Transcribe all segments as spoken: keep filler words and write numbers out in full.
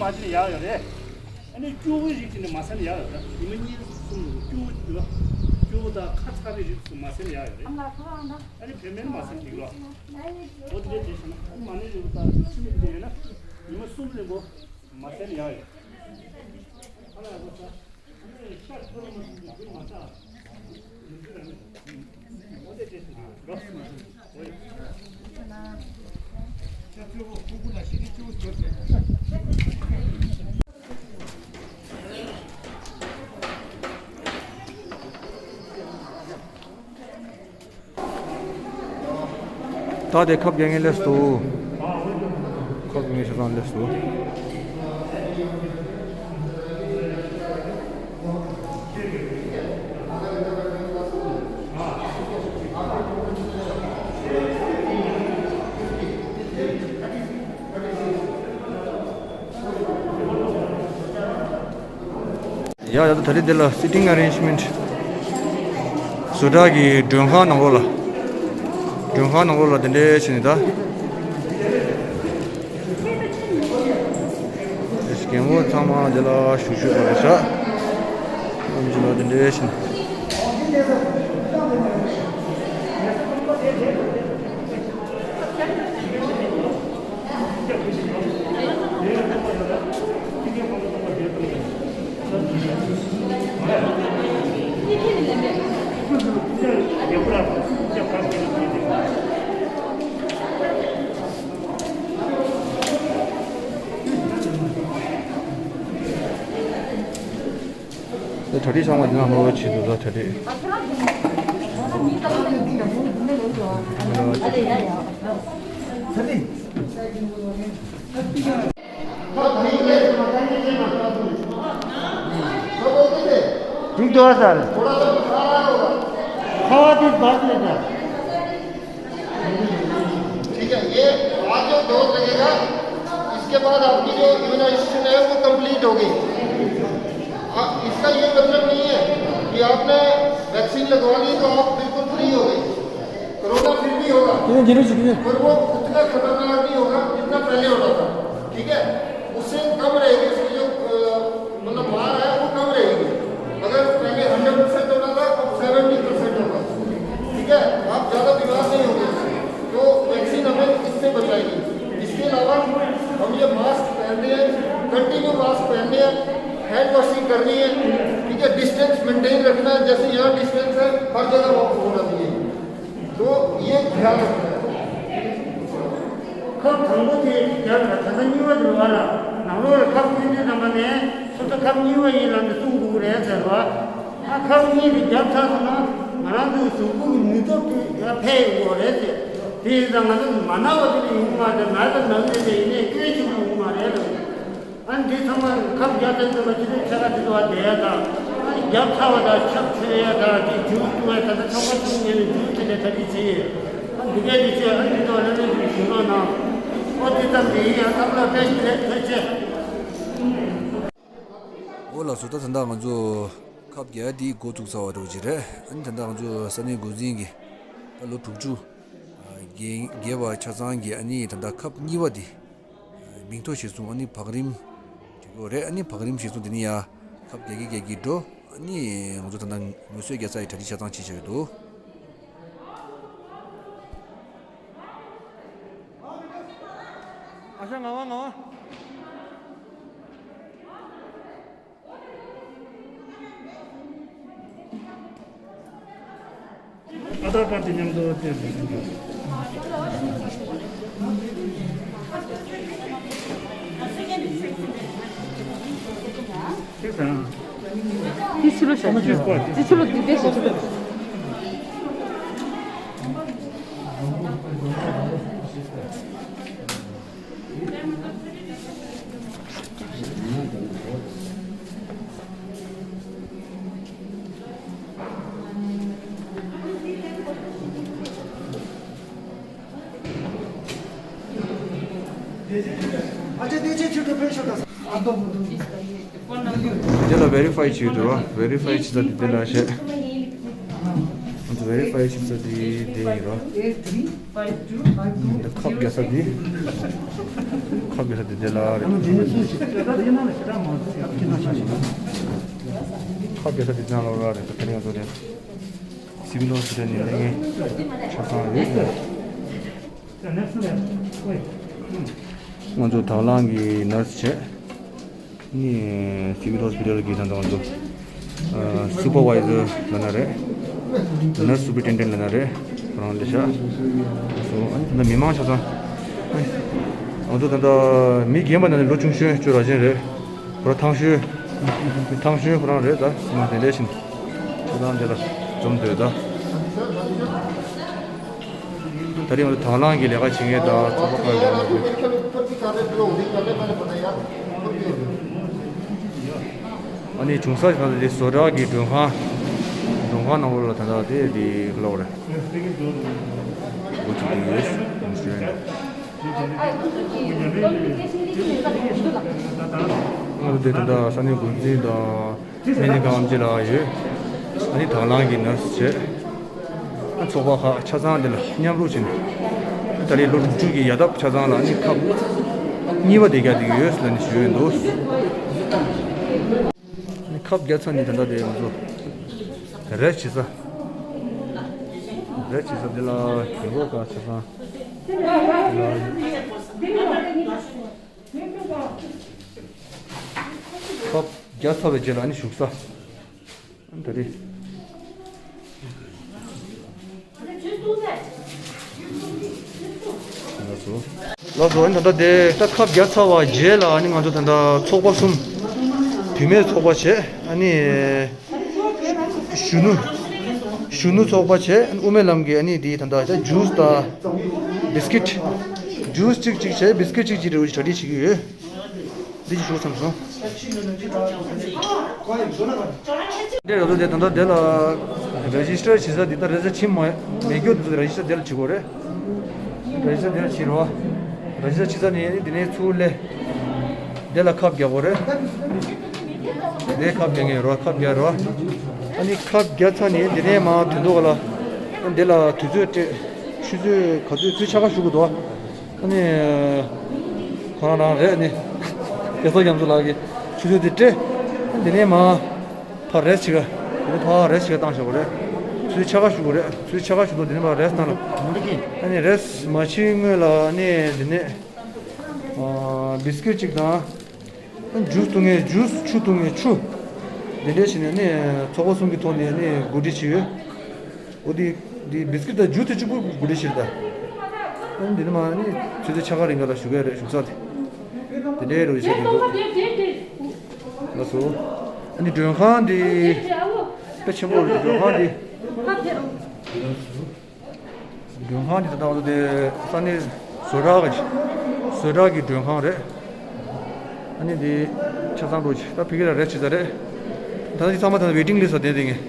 ཁ་ཅིག་ཡག་ཡོད་རེད། ཨ་ནི་སྐྱུར་པོའི་རིགས་ཅིག་ནི་མ་ཟ་ན་ཡག་ཡོད་རེད། ཉི་མ་གཉིས་གསུམ་ལ་སྐྱུར་པོ་འདུག་སྐྱུར་པོ་དང་ཁ་ཚ་བའི་རིགས་སུ་མ་ཟ་ན་ཡག་ཡོད་རེད། ཨ་ནི་བོད་སྨན་མ་ཟ་ན་འགྲིག་ལ། འོ་དེ་འདྲ་བྱས་ན་ཨ་ནི་མ་ཎི་རིལ་བུ་དང་ཕྱི་མིག་དེ་ཡོད་ན་ཉི་མ་གསུམ་རིང་པོ་མ་ཟ་ན་ཡག་ཡོད་རེད། ཨ་ལ་ཡག་པོ་ཟ། ད་དེ་ཁབ་རྒྱག་མཁན་སླེབས་སོང་། ཁབ་རྒྱག་མཁན་ཆ་ཚང་སླེབས་སོང་། ཡ་ཡ། ད་ད་རེས་འདི་ལ་སི་ཊིང་ཨ་རེན་ཇི་མེན་ཊི། བཟོ་གྲྭ་གི་མགྲོན་ཁང་ནང་ལོགས་ལ། མགྲོན་ཁང་ནང་ལོགས་ལ་འདི་འདྲས་བྱས་ནས་ད། རྒན་མོ་ཚང་མ་འདི་ལ་བཞུགས་བཞུགས་པ་རེད་ཤག་ཨམ་ཆི་ལ་འདི་འདྲས་བྱས་ནས། གྲ་སྒྲིག་ཚང་མ་འདི་ནང་ལོགས་བྱེད་འདུག་ད་གྲ་སྒྲིག रुक जाओ सर। हवा भी बात लेता। ठीक है, ये आज जो डोज लगेगा, इसके बाद आपकी जो इम्यूनाइजेशन है, वो कंप्लीट होगी। आ, इसका ये मतलब नहीं है कि आपने वैक्सीन लगवा ली तो आप बिल्कुल फ्री हो गए। कोरोना फिर भी होगा, कितने जीरो से कितने? पर वो उतना खतरनाक नहीं होगा जितना पहले होता था। ठीक है, उससे कम रहेगी, उसकी जो, अ, मतलब मार है, वो कम रहेगी। अगर पहले हंड्रेड परसेंट होता था, अब सेवेंटी परसेंट होगा। ठीक है, आप ज़्यादा बीमार नहीं होंगे। तो वैक्सीन हमें इससे बचाएगी। इसके अलावा हम ये मास्क पहनते हैं, कंटिन्यू मास्क पहनते हैं, हैंड वॉशिंग करनी है। ठीक है, डिस्टेंस मेंटेन रखना है, जैसे यहाँ डिस्टेंस है, हर जगह वो होना चाहिए। तो ये ध्यान रखना है। ཁབ་དང་པོ་དེ་རྒྱབ་ལ། ད་ལྟ་གཉིས་པ་དེ་བར་ལ་ནང་ལོགས་ལ་ཁབ་བསྐྱོན་དུས་ཙམ་པ་ནས་སོ་སོ་ཁབ་གཉིས་པ་ཡིན་ལབ་ནས་གསུང་དགོས་རེད་ཟེར་བ། ཨ་ཁབ་གཉིས་དེ་བརྒྱབ་ཚར་སོང་ན་ང་རང་ཚོའི་གཟུགས་པོ་གི་ནུས་སྟོབས་དེ་ཡར་འཕེལ་ཡོང་གི་རེད་ཟེར། དེ་ཡིན་ཙང་ང་ཚོ་མ་ན་བ་དེ་ལས་ཡོང་གི་མ་རེད། ན་ད་ན་གི་རེད། ཡིན་ནའི་སྐྱོན་ཆེན་པོ་ཡོང་གི་མ་རེད་ལབ། ཨ་ནི་དེ་ཚང་མ་ཁབ་བརྒྱབ་ཚར་དུས་ཙམ་པ་ཕྱི་དྲོའི་ཕྱེད་ཀ་དེ་ཚོ་བ་བསྡད་ཡ་དང་། ཨ་ནི་བརྒྱབ་ཚར་བ་དང་ཆབ་མཆོད་ཡ་དང་དེ་ཇུས་བཏུང་བ། ད་ལྟ་ཚོགས་པ་ཚོགས་ངེས་ནས་ཇུས་དེ་འདྲ་གྲ་སྒྲིག་བྱས་ཡོད། ཨ་འདི་གས་འདི་བྱས། ཨ་འདི་ཚོ་ལྷན་ལྷན་ཞུ་རོགས་གནང་། ཨོ་དེ་ཙམ་དེ་ཡིན། ཡང་སྟབས་ལ་དཔེ་ཞིག་ལས་ཐོས་ཆེ། ཨོ་ལགས་སོ། ད་ད་ལྟ་ང་ཚོ་ཁབ་རྒྱག་ཡ་དེ་འགོ་བཙུགས་ཚར་བ་འདྲ་བོ་ཅིག་རེད། ཨ་ནི་ད་ལྟ་ང་ཚོ་ས་གནས་འགོ་འཛིན་གྱིས་ད་ལོ་དྲུག་ཅུ་བརྒལ་བརྒལ་བ་ཆ་ཚང་གིས་ཨ་ནི་ད་ལྟ་ཁབ་གཉིས་པ་དེ་མིང་ཐོ་ཞིག་བཟུང་། ཨ་ནི་བག་རིམ་ཅིག་ཡོད་རེད། ཨ་ནི་བག་རིམ་ཞིག་བཟུང་། དེ་ནི་ཡ་ཁབ་རྒྱག་གི་རྒྱག་གི་འགྲོ། ཨ་ནི་ང་ཚོ་ད་ལྟ་ངོས་བཟོས་རྒྱག་ས་ཡི་གྲ་སྒྲིག་ཆ་ཚང་བྱེད་བཞག་ཡོད་འདུག་ཨ་ཤ་ང་བ་ང་བ། ཨ་དར་ཀར་དེ་མཉམ་དུ་སྟེར་དགོས་ཀྱི་འདུག་ཐིག་ཚུལ་ལོ་བྱ། ཐིག་ཚུལ་ལོ་བྱ། ཐིག་ཚུལ་ལོ་འདི་འདྲ་བྱ། ཐིག་ཚུལ་ལོ། འདི་ལ་verify་བྱེད་འདུག་བ། verify་བྱེད་ས་འདི་འདི་ལ་བྱས། ང་ཚོ་verify་བྱེད་ས་འདི་འདི་ཡིན་རོ། འདི་ཁབ་རྒྱག་ས་འདི། ཁབ་རྒྱག་ས་དེ་དེ་ལ་རེད། ཁབ་རྒྱག་ས་དེ་ནང་ལོགས་ལ་རེད། ད་དེ་རིང་ང་ཚོ་དེ་སི་བི་ལ་ཧོ་སི་པི་ཏལ་ནས་སླེབས་མཁན་ཆ་ཚང་ཡོད། ང་ཚོ་དང་བླངས་ཀྱི་ནར་སི་བྱས། ནི་སི་བི་ལ་ཧོ་སི་པི་ཏལ་གྱི་ད་ལྟ་ང་ཚོ་སུ་པར་ཝའི་ཛར་ལབ་ན་རེད། ནར་སི་སུ་པར་ཏེན་ཌེན་ཊི་ལབ་ན་རེད། ཁོ་རང་ལས་ཤག་སོ། ཨ་ནི་ད་ལྟ་མི་མང་ཆ་ཚང་། ང་ཚོ་ད་ལྟ་མི་རྒན་པ་ནང་ནས་ལོ་ཆུང་ཤོས་ཅོ་ར་ཅན་རེད། ཁོ་རང་ཐང་ཤོས། ཐང་ཤོས་ཁོ་རང་རེད། ད་ང་དེ་འདྲ་བཞིན་ཆ་ཚང་དེ་ལ་འཛོམས་འདུག་ད། ད་རིང་ང་ཚོ་དང་བླངས་ཀྱི་ལས་ཀ་བྱེད་མཁན་དང་ཚོགས་པ་ཁག་ལས་ཀ་བྱེད། ཨ་ནི་བྱུང་ས་ད་ལྟ་དེ་བཟོ་གྲྭ་གི་མགྲོན་ཁང་། མགྲོན་ཁང་ནང་ལོགས་ལ་ད་ལྟ་དེ་དེ་ག་ལབ་དགོས་རེད། སྒོ་ཕྱེ་བསྡད་ཡོད་ཞུ་ཡ་ཡིན། ང་ཚོ་དེ་ད་ལྟ་ས་གནས་འགོ་འཛིན་དང་། སྨན་ལས་ཁང་ཨེམ་ཆི་ལགས་ཡོད། ཨ་ནི་དང་བླངས་ཀྱི་ནར་སི་བྱས། ཨ་ཚོགས་པ་ཁག་ཆ་ཚང་འདི་ལ་མཉམ་རུབ་བྱས་ནས། ད་རེས་ལོ་དྲུག་ཅུ་གི་ཡ་ཐབས་ཆ་ཚང་ལ་ཨ་ནི་ཁབ་གཉིས་པ་དེ་རྒྱག་བསྡད་ཀྱི་ཡོད་ཟེར་ནས་ཞུས་ཡོད་འདུག་ཨ་ནི་ཁབ་བརྒྱབ་ཚར་ནས་ད་ལྟ་དེ་ང་ཚོ་རེས་བྱེད་ས། རེས་བྱེད་ས་འདི་ལ་གྱོན་གོས་ཁག་ཆ་ཚང་། ཁབ་བརྒྱབ་ཚར་བའི་རྗེས་ལ་ཨ་ནི་བཞུགས་ས། ད་རེས། ལགས་སོ། ལགས་སོ། ཨ་ནི་ད་ལྟ་དེ་ད་ཁབ་བརྒྱབ་ཚར་བ་རྗེས་ལ་ཨ་ནི་ང་ཚོ་ད་ལྟ་ཚོགས་པ་གསུམ། བུད་མེད་ཚོགས་པ་བྱས། ཨ་ནི་གཞོན་ནུ། གཞོན་ནུ་ཚོགས་པ་བྱས། ཨ་ནི་དབུ་མའི་ལམ་གྱི་ཨ་ནི་དེ་ད་ལྟ་ད་ཇུས་དང་། བིས་ཀིཊ། ཇུས་གཅིག་གཅིག་བྱས། བིས་ཀིཊ་གཅིག་གཅིག་རེ་བ་གྲ་སྒྲིག་བྱེད་ཀྱི་ཡོད། འདི་ཞུ་བསམ་སོང་། འདི་ང་ཚོ་དེ་ད་ལྟ་དེ་ལ་རེ་ཇི་སི་ཊར་བྱེད་ས་འདི་ལྟར་རེ་ཇི་སི་ཊར་བྱེད་མ་མེད་རྒྱུ་དེ་ཚོ་རེ་ཇི་སི་ཊར་དེ་ལ་བྱེད་དགོས་རེད། རེ་ཇི་སི་ཊར་དེ་ལ་བྱེད་རོགས། རེ་ཇི་སི་ཊར་བྱེད་ས་ནས་འདི་ནས་ཚུར་སླེབས། དེ་ལ་ཁབ་རྒྱག་དགོས་རེད། དེ་ཁབ་རྒྱག་མཁན་རོགས། ཁབ་རྒྱག་རོགས། ཨ་ནི་ཁབ་རྒྱག་ཚར་ནས་འདི་ནས་མར་དོན་ཐོག་ལ། ཨ་འདི་ལ་དུས་ཚོད་སྤྲད། ཆུ་ཚོད་ག་ཚོད་ཚོད་ཆ་ག་ཞུ་དགོས་འདུག་ཨ་ནི། ཁོ་རང་རང་རེད་ནི། རྒྱལ་ཚོགས་རྒྱ་མཚོ་ལགས་ཀྱིས་ཆུ་ཚོད་དེ་སྤྲད། འདི་ནས་མར། ཕར་རེས་བྱེད་ག་འདི་ནས་ཕར་རེས་བྱེད་ག་བཏང་བཞག་གོ་རེད། ཚུར་ཆ་ག་ཞུ་དགོས་རེད། ཚུར་ཆ་ག་ཞུ་དོ་འདི་ནས་ཕར་རེས་བཏང་ལ། ཨ་ནི་རེས་མ་བྱེད་སྔོན་ལ་ཨ་ནི་འདི་ནས། ཨ་བིས་ཀིཊ་གཅིག་དང་། ཨ་ཇུས་བཏུང་ངེས་ཇུས། ཆུ་བཏུང་ངེས་ཆུ། འདི་འདྲས་བྱས་ནས་ཨ་ནི་ཚོགས་པ་གསུམ་གྱི་ཐོག་ནས་ཨ་ནི་གོ་སྒྲིག་བྱས་ཡོད། འོ་དེ། དེ་བིས་ཀིཊ་དང་ཇུས་དེ་གཅིག་པུ་གོ་སྒྲིག་བྱེད་ད། ཨ་ནི་དེ་ནས་མ་ནི་ཆུ་ཚོད་ཕྱེད་ཀ་རིང་ག་ལ་བཞུགས་ཡ་རེད། བཞུགས་ས་དེ། དེ་འདྲའི་རུ་བྱེད་དེ་འདུག་ལགས་སོ། ཨ་ནི་མགྲོན་ཁང་དེ། དཔེ་ཆེན་པོ་རེད། མགྲོན་ཁང་དེ། མགྲོན་ཁང་དེ་ད་ལྟ་ང་ཚོ་དེ་ས་གནས་བཟོ་གྲྭ་གི། བཟོ་གྲྭ་གི་མགྲོན་ཁང་རེད། ཨ་ནི་དེ་ཆ་ཚང་འགྲོ་ཆེ་ད་ཕ་གི་ལ་རེས་བྱེད་ས་རེད། ད་ལྟ་འདི་ཚང་མ་ད་ལྟ་ཝེ་ཊིང་ལིསི་ལ་བསྡད་བསྡད་མཁན།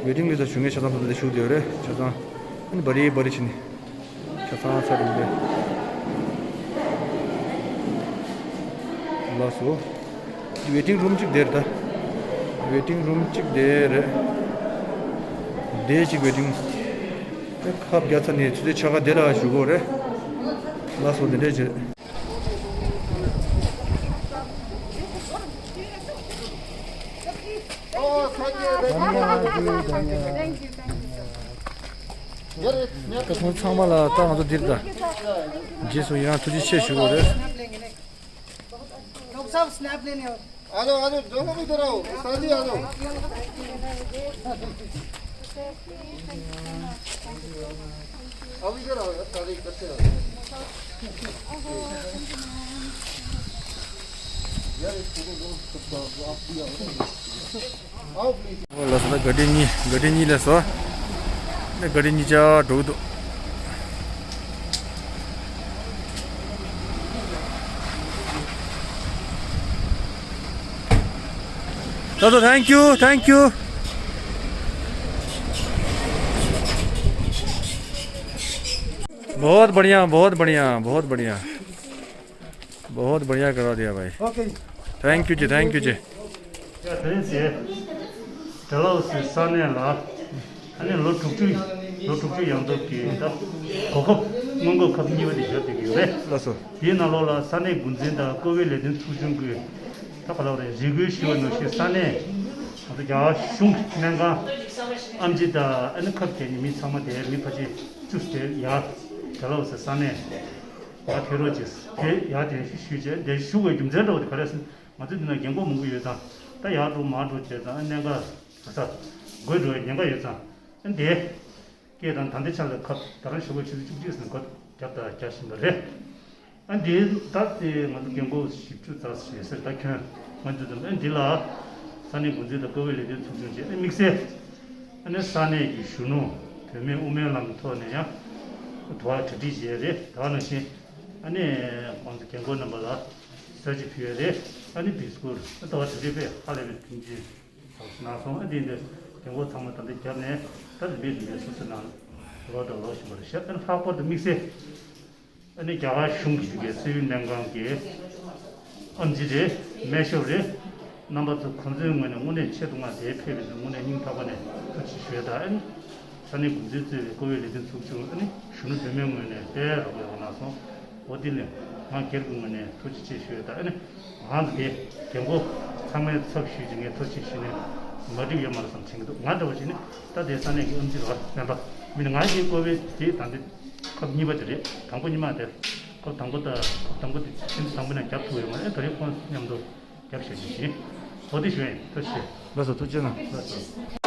ཝེ་ཊིང་ལིསི་ལ་བཞུགས་མཁན་ཆ་ཚང་ད་ལྟ་དེ་བཞུགས་བསྡད་ཡོད་རེད། ཆ་ཚང་ཨ་ནི་བ་རི་བ་རི་བྱེད་ནི་ཆ་ཚང་ཚར་རེད་འདུག་ལགས་སོ། ཝེ་ཊིང་རུམ་གཅིག་དེར་ད། ཝེ་ཊིང་རུམ་གཅིག་དེ་རེད། དེ་གཅིག་ཝེ་ཊིང་། ཁབ་བརྒྱབ་ཚར་ནས་ཆུ་ཚོད་ཕྱེད་ཀ་དེ་ལ་བཞུགས་དགོས་རེད། ལགས་སོ། དེ་འདྲས་བྱེད། ད་ཁོང་ཚང་མ་ལ་ད་ང་ཚོ་འདིར་ད། རྗེས་སུ་ཡི་རང་ཐུགས་རྗེ་ཆེ་ཞུ་དགོས་རེད། लोग सब स्नैप लेने हो। आ जाओ, आ जाओ, दोनों भी इधर आओ, साथ ही आ जाओ। अब इधर आओ यार, सारे इकट्ठे आओ। यार, एक फोटो लो, सबका, आप भी आओ। आओ प्लीज। ལགས་སོ། ད་ག་ཌི་གཉིས། ག་ཌི་གཉིས་ལ་སོ། ད་ག་ཌི་གཉིས་ཆ་འགྲོ་གི་འདུག་ད་ད། Thank you, thank you. बहुत बढ़िया, बहुत बढ़िया, बहुत बढ़िया। बहुत बढ़िया करा दिया भाई। ओके। Thank you जी, thank you जी। ཡ་དེ་རིང་ཟེར། ཌལ་ཧོ་སི་ས་གནས་ལ་ཨ་ནི་ལོ་དྲུག་ཅུ། ལོ་དྲུག་ཅུ་ཡང་སྟོབས་ཀྱི་ད་གོ་སྐབས། སྔོན་འགོག་ཁབ་གཉིས་པ་དེ་བཞག་བསྡད་ཀྱི་ཡོད་རེད། ལགས་སོ། དེའི་ནང་ལོགས་ལ་ས་གནས་འགོ་འཛིན་དང་ཀོ་བེད་ལས་དོན་ཚོགས་ཆུང་གིས་ད་ག་ལབ་རེད། རེ་སྐུལ་ཞུས་པ་ནང་བཞིན་ས་གནས་ང་ཚོ་རྒྱ་གར་གཞུང་སྨན་ཁང་ཨམ་ཆི་དང་ཨ་ནི་ཁབ་བརྒྱབ་ནས་མི་ཚང་མ་དེ་མི་ཕལ་ཆེར་བཅུ་དེ་ཡར་རྒྱ་ལོགས་སུ་ས་གནས་ཡར་ཐོན་རོགས་གྱིས། དེ་ཡར་གདན་ཞུ་ཞུས་རྗེས་གདན་ཞུ་བའི་རྒྱུ་མཚན་འདྲ་བོ་དེ་ག་རེ་ཟེར་ན། ང་ཚོ་འདི་ན་རྒན་གོག་མང་པོ་ཡོད་ཙང་ད་ཡར་འགྲོ་མར་འགྲོ་བྱས་ཙང་ཨ་གནད་འགག་ག་ས་འགོས་འགྲོ་བའི་ཉེན་ཁ་ཡོད་ཙང་ཨ་འདི། སྐད་དང་ད་ལྟའི་ཆ་ལ་ཁབ་ད་རང་ཞོགས་པ་ཆུ་ཚོད་བཅུ་གཅིག་ཙམ་ཁབ་བརྒྱབ་དང་རྒྱག་བཞིན་པ་རེད། ཨ་འདི་ད་ལྟའི་ང་ཚོ་རྒན་གོག་བཞི་བཅུ་ཙམ་ཞིག་ཟེར་ད་ཁྱོན་ང་ཚོ་ཙམ་ཨ་འདི་ལ་ས་གནས་འགོ་འཛིན་དང་ཀོ་བེད་ལས་དོན་ཚོགས་ཆུང་བཅས་ཨ་དམིགས་བསལ་ཨ་ནི་ས་གནས་ཀྱི་གཞོན་ནུ་བུད་མེད་དབུ་མའི་ལམ་ཐོག་ནས་ཡང་དུ་བ་གྲ་སྒྲིག་བྱས་རེད། ད་ག་ནང་བཞིན་ཨ་ནི་ང་ཚོ་རྒན་གོག་རྣམ་པ་ལ་གསར་བརྗེ་ཕུལ་ཡས་རེད། ཨ་ནི་བི་སི་ཀུར་ཨ་དུ་བ་གྲ་སྒྲིག་པས་ཧ་ལས་པའི་མཐུན་རྐྱེན། ནང་སོང་ཨ་འདི་འདི་རྒན་གོག་ཚང་མ་ད་འདི་རྒྱབ་ནས་ད་རིམ་པས་རིམ་པས་སོ་སོའི་ནང་ལོག་དང་ལོག་བཞིན་པ་རེད་ཤག་ཨ་ནི་ལྷག་པར་དུ་དམིགས་བསལ་ཨ་ནི་རྒྱ་གར་གཞུང་གི་གི་སྲིད་བྱུས་ལྷན་ཁང་གི་ཨམ་ཆི་རེད། སྨན་ཞབས་རེད། རྣམ་པ་ཚོ་ཁོང་ཚོའི་ངོས་ནས་དངོས་གནས་ཆེད་དུ་མངགས་དེ་ཕེབས་པའི་དངོས་གནས་སྙིང་ཐག་པ་ནས་ཐུགས་རྗེ་ཆེ་ཞུ་ཡས་དང་ཨ་ནི་ས་གནས་འགོ་འཛིན་གཙོས་པའི་ཀོ་བེད་ལས་དོན་ཚོགས་ཆུང་ཨ་ནི་གཞོན་ནུ་བུད་མེད་ངོས་ནས་དཔེ་རོགས་ཡོང་གནང་སོང་། འོ་དེ་ལས་ང་སྒེར་གྱི་ངོས་ནས་ཐུགས་རྗེ་ཆེ་ཞུ་ཡས་དང་ཨ་ནི། ང་ཚོ་དེ་རྒན་གོག་ཚང་མའི་ཚབ་ཞུས་ཀྱི་ངས་ཐུགས་རྗེ་ཆེ་ཞུས་ནས་མ་འགྲིག་ཡོད་མ་རེད་བསམ་དྲན་གྱི་འདུག་ང་འདྲ་བོ་ཞིག་ནི་ད་དེ་ས་གནས་ཀྱི་ཨམ་ཆི་རེད་པ་སྨན་པ་མི་ནི་ང་ཡི་ཀོ་བེད་དེ་ད་འདི་ཁབ་གཉིས་པ་དེ་རེད། དང་པོ་གཉིས་མ་དེ་ཁབ་དང་པོ་ད་ཁབ་དང་པོ་དེ་ཁྱིམ་དུ་དང་པོ་ནས་རྒྱབ་ཐུབ་ཡོད་མ་རེད། ད་རེས་ཁོང་མཉམ་དུ་རྒྱབ་བྱས་ཀྱི་ཡིན། འོ་དེ་ཞུ་ཡིན། ཐུགས་རྗེ་ཆེ། ལགས་སོ། ཐུགས་རྗེ་གནང་། ལགས་སོ།